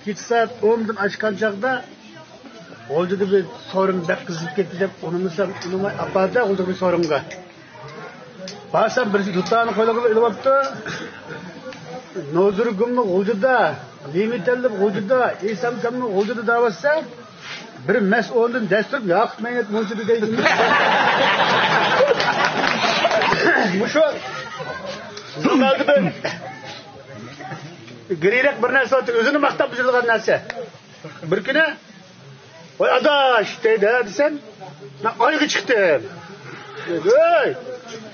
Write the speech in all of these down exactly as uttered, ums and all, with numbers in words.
كېچە سائەت ئوندىن ئاشقان چاغدا غۇلجىدا بىر سورۇن بەك قىزىپ كەتتى دەپ، ئۇنىمىسام، ئۇنىماي ئاپاردى غۇلجىغا بىر سورۇنغا. بارسام، بىرسى دۇتارنى قولىغا ئېلىۋاپتۇ. نوزۇرگۈلمۇ غۇلجىدا، نېمىتەللىمۇ غۇلجىدا، ئېسەمكەممۇ غۇلجىدا دەۋاتسا، بىر مەس ئورنىدىن دەس تۇرۇپ، ياقۇت مەينەت مۇنچىدا دەيدۇ. مۇشۇ ژۇرنالدا بىر گىرىرەك بىر نەرسە بار، ئۆزىنى ماختاپ يۈرىدىغان نەرسە. بىر كۈنى، «ۋاي ئاداش» دەيدۇ، ھە دېسەم، «مەن ئايغا چىقتىم» دەيدۇ. «ئەي،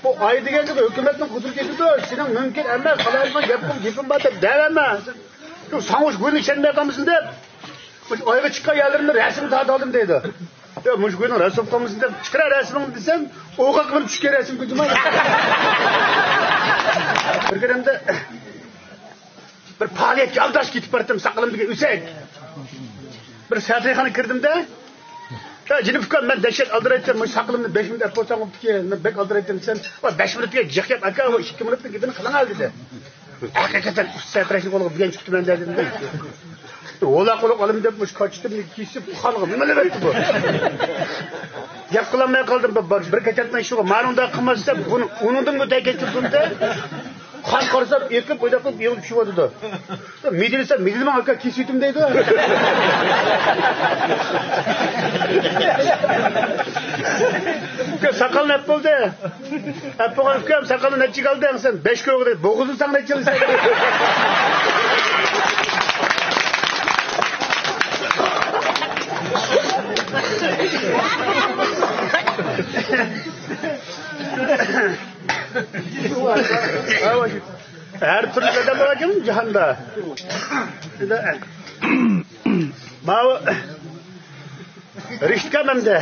بۇ ئاي دېگەن ھۆكۈمەتنىڭ قۇدرىتى كېتىدۇ، سېنىڭ مۇمكىن ئەمەس، قىلالايدىغان گەپ، گېپىم بار» دەپ دەۋەرمە. «يوق، ساڭا مۇشۇ گۇينى چەنمەي قالمىسۇن» دەپ، مۇشۇ ئايغا چىققان يەرلىرىمدىن رەسىم تارتىۋالدىم دەيدۇ. «يا، مۇشۇ گۇينىڭ رەسىم قالمىسۇن» دەپ، «چىقىرە رەسىمىڭنى» دېسەم، ئوغاق بىر چۈشكەن رەسىم كۆردۈم. بىر كۈنۈمدە بىر پائالىيەتكە ئالدىراش كېتىپ باراتتىم، ساقىلىمدىكى ئۆسەك. بىر سەتىخانىغا كىردىم-دە، «يا، جېنىم ئۇكام، مەن دەھشەت ئالدىرايتتىم، مۇشۇ ساقىلىمنى بەش مىنۇت ئېلىپ قويساڭ بوپتىكەن، مەن بەك ئالدىرايتتىم» دېسەم، «ۋاي، بەش مىنۇتكە جىق گەپ ئاكا، ئۇ ئىككى مىنۇتنىڭ گېپىنى قىلىڭ» دېدى. ھەقىقەتەن ئۇستاز سەتىخانىنىڭ قولىغا بۈگۈن چىقتىمەن دېدىم-دە. «ۋالا قولۇق ئالىمەن» دەپ، مۇشۇ كاچىتىمنى كېسىپ، قانغا مىلىۋەتتى بۇ. گەپ قىلالماي قالدىم. بىر، بىر، بىر كاچاتنىڭ ئىشىغا مانۇڭدا قىلماس دېسەم، بۇنى ئۇنىڭدىن مۇتەكەچچىلىكىمدە قان قارىسام، ئېقىپ، ئويناپ قېلىپ، يېغىپ چۈشۈۋاتىدۇ. مىدىرلىسام، «مىدىرلىماڭ ئاكا، كېسىۋېتىم» دەيدۇ. ساقال نەپ بولدى. ئەپ بولغان ئۇكام، ساقالنى نەچچىگە ئالدىڭ سەن؟ بەش كويغا دەيدۇ. بوغۇزنى ساڭا نەچچە ئالىسەن؟ ھەر تۈرلۈك ئادەم بار ئىكەن جاھاندا. ماۋۇ رىشتكام ئەمدى.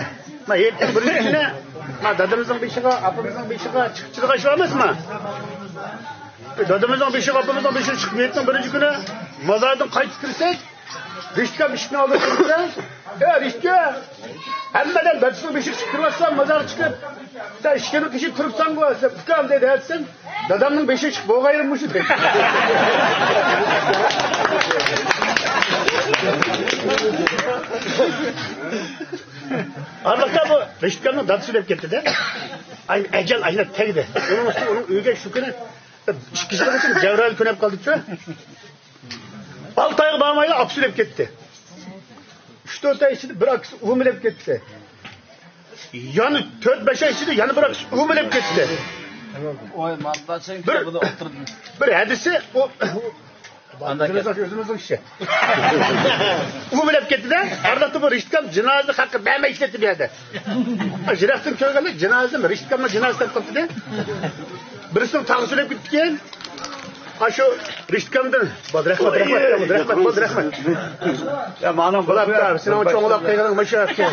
ما ھېيتنىڭ بىرىنچى كۈنى، ما دادىمىزنىڭ بېشىغا، ئاپىمىزنىڭ بېشىغا چىقىپ چىدىغان شۇ ئەمەسما؟ دادىمىزنىڭ بېشىغا، ئاپىمىزنىڭ بېشىغا چىقىپ، ھېيتنىڭ بىرىنچى كۈنى مازاردىن قايتىپ كىرسەك، رىشتكام ئىشىكنى ئالدىغا كىرسە، «ئەي رىشتكا! ھەممىدىن دادىسىنىڭ بېشىغا چىقىپ كىرىۋاتسام، مازارغا چىقىپ، سەن ئىشىكنى قېشىپ تۇرۇپساڭغۇ؟» دېسەم، «ئۇكام» دەيدۇ، ھە دېسەم، «دادامنىڭ بېشىغا چىقىپ بولغايلى مۇشۇ» دەيدۇ. ئارىلىقتا بۇ رىشتكامنىڭ دادىسى ئۆلۈپ كەتتى-دە. ئاي، ئەجەل ئايلاپ تەگدى. ئۇنىڭ ئۈستىگە ئۇنىڭ ئۆيىگە شۇ كۈنى ئىككى يىلغىچە جەۋرائىل كۆنۈپ قالدىچۇ. ئالتە ئايغا بارمايلا ئاپىسى ئۆلۈپ كەتتى. ئۈچ تۆت ئاي ئىچىدە بىر ئاكىسى ئومىلىپ كەتتى. يەنە تۆت بەش ئاي ئىچىدە يەنە بىر ئاكىسى ئومىلىپ كەتتى. ۋاي، مالداشنىڭ بىر، كىتابىدا ئولتۇردۇم. بىر ھەدىسى ئۇ، ئانداق ئۆزىمىزنىڭ، گەپ. ئۆزىمىزنىڭ ئىشى. ئومىلىپ كەتتى-دە، ئارىلىقتا بۇ رىشتكام جىنازىنى خەققە بەرمەي ئىشلەتتى بۇ يەردە. يىراقتىن كۆرگەندە جىنازىنى رىشتكامنىڭ جىنازىسى دەپ قاپتۇ-دە. بىرسىنىڭ تاغىسى ئۆلۈپ كېتىپتىكەن. ئاشۇ رىشتكامدىن. بولدى، رەھمەت، رەھمەت، رەھمەت، بولدى، رەھمەت. يا، مانا بۇلار، سېنىڭ چوڭلاپ قىلغىنىڭ مۇشۇ ئىكەن.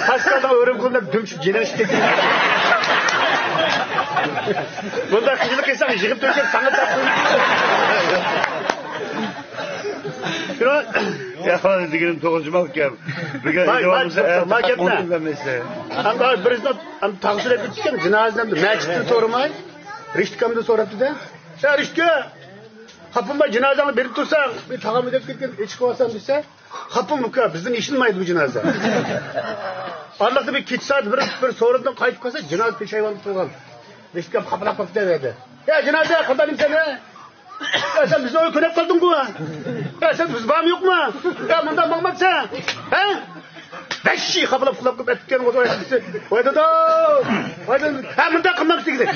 پاسكالنىڭ ئۆرۈم قىلىنىپ دۈمچۈك جېنىڭ ئىچىدە. بۇنداق قىيىنلىق قىلساڭ، يىغىپ تۆكۈپ ساڭا تارتىپ. يا، دېگىنىم توغرا جۇمۇ ئۇكام. بۈگۈن باي، باي، باي، گەپنى. ئەمما بىرسى تاغىسى ئۆلۈپ كەتكەن، جىنازىنى مەسچىتتىن سورىماي، رىشتكامدىن سوراپتۇ-دە. «يا رىشتكا، خاپىماي جىنازاڭنى بېرىپ تۇرساڭ، بىر تاغام ئۆلۈپ كەتكەن، ئېچىقىۋالسام» دېسە، «خاپىم ئۇكا، بىزدىن ئېچىلمايدۇ بۇ جىنازا.» ئارىلىقتا بىر كېچە سائەت بىر، بىر سورۇندىن قايتىپ كەلسە، جىنازا پېشايۋاندا تۇرغان. رىشتكام خاپىلاپ قاپتۇ ئەۋەدە. «يا جىنازا، قانداق نېمىسەن ھە؟ يا سەن بىزنىڭ ئۆيگە كۆنۈپ قالدىڭغۇ؟ يا سەن بىز بارمۇ يوقمۇ؟ يا مۇنداق ماڭمامسەن؟ ھە؟» ۋەھشىي خاپىلاپ، خۇلاپ قىلىپ ئەتكەن بولسا، ۋاي دادام، ۋاي دادام، ھە، مۇنداق قىلمامسىز دېگىدەك.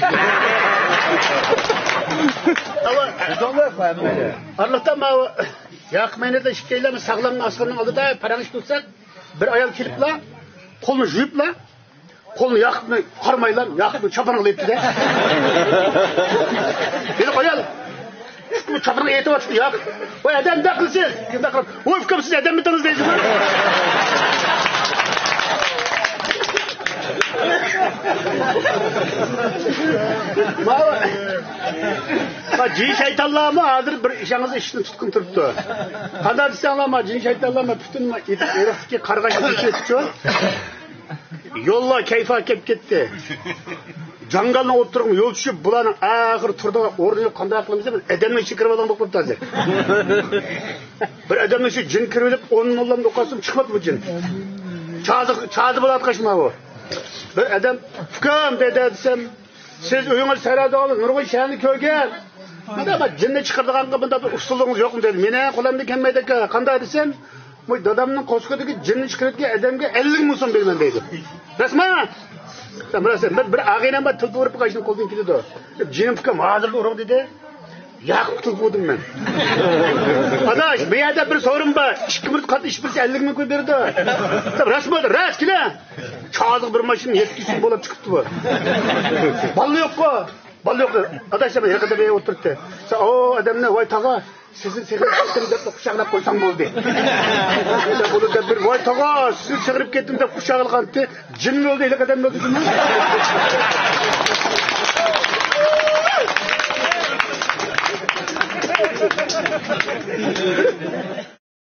ئارىلىقتا ماۋۇ ياقۇپ مەينەتلەر ئىككىيلەن ساغلامنى ئاسخانىنىڭ ئالدىدا پاراڭلىشىپ تۇرساق، بىر ئايال كېلىپلا، قولىنى يۇيۇپلا، قولىنى ياقۇپنى قارىمايلا، ياقۇپنى چاپىنىغا ئېلىپتۇ-دە. ھېلىقى ئايال چاپىنىغا ئېتىۋاتىپتۇ، ياقۇپ. «ۋاي ئادەم، مۇنداق قىلسىز!» مۇنداق قىلىپ، «ۋاي ئۇكام، سىز ئادەممىتىڭىز؟» دەيدۇ. ماۋۇ، ما جىن شەيتانلارمۇ ھازىر بىر ئىشىڭىزنى ئىشتىن تۇتقىلى تۇرۇپتۇ. قانداق دېسەڭلار، ما جىن شەيتانلار، ما پۈتۈن، ما ئېرىقتىكى قارغاشنى كېسىۋېتىپچۇ. يوللار كەيپى كەپ كەتتى. جاڭگالنىڭ ئوتتۇرىغا يول چۈشۈپ، بۇلارنىڭ ئاخىرى تۇرىدىغان ئورنى يوق، قانداق قىلىمىز دەپ، بىر ئادەمنىڭ ئىچىگە كىرىۋالغان بولۇپ قاپتۇ ھازىر. بىر ئادەمنىڭ ئىچىگە جىن كىرىۋېلىپ، ئون موللامنى ئوقۇۋاتسام، چىقماپتۇ بۇ جىن. چازا، چازا بولۇۋاتقاچ ماۋۇ. بىر ئادەم، «ئۇكام» دېدى دېسەم، «سىز ئۆيىڭىز سەھرادا نۇرغۇن شەھەرنى كۆرگەن. مانا بىر جىننى چىقىرىدىغانغا بۇنداق بىر ئۇسۇلىڭىز يوقمۇ؟» دېدى. «مېنىڭ قولۇمدىن كەلمەيدىكەن.» «قانداق؟» دېسەم، «بۇ دادامنىڭ قورسىقىدىكى جىننى چىقىرىۋەتكەن ئادەمگە ئەللىك مىڭ سوم بېرىمەن» دەيدۇ. راستمۇ؟ راست. بىر، بىر ئاغىنەم بار، تېلېفون ئۇرۇپ قايسىنىڭ قولىدىن كېلىدۇ. «جېنىم ئۇكام، ھازىرلا ئۇرۇڭ» دېدى. ياق، تېلېفون ئۇردۇم مەن. ئاداش، بۇ يەردە بىر سورۇن بار. ئىككى مىنۇت قاتنىشىپ بېرسە ئەللىك مىڭ كوي بېرىدۇ. راستمۇ؟ راست، كېلە. چازىغا بىر ماشىنا يەتتە يۈز سوم بولۇپ چىقىپتۇ بۇ. بالا يوققۇ. بالا يوق. ئاداش، يېقىندا بىر ئولتۇرۇپتۇ. سەن ئۇ ئادەمنى، «ۋاي تاغا، سىزنى سېغىنىپ كەتتىم» دەپ قۇچاقلاپ قويساڭ بولدى. بولدى دەپ بىر، «ۋاي تاغا، سىزنى سېغىنىپ كەتتىم» دەپ قۇچاقلىغانتى. جىن بولدى، ھېلىقى ئادەم بولدى جىنمۇ؟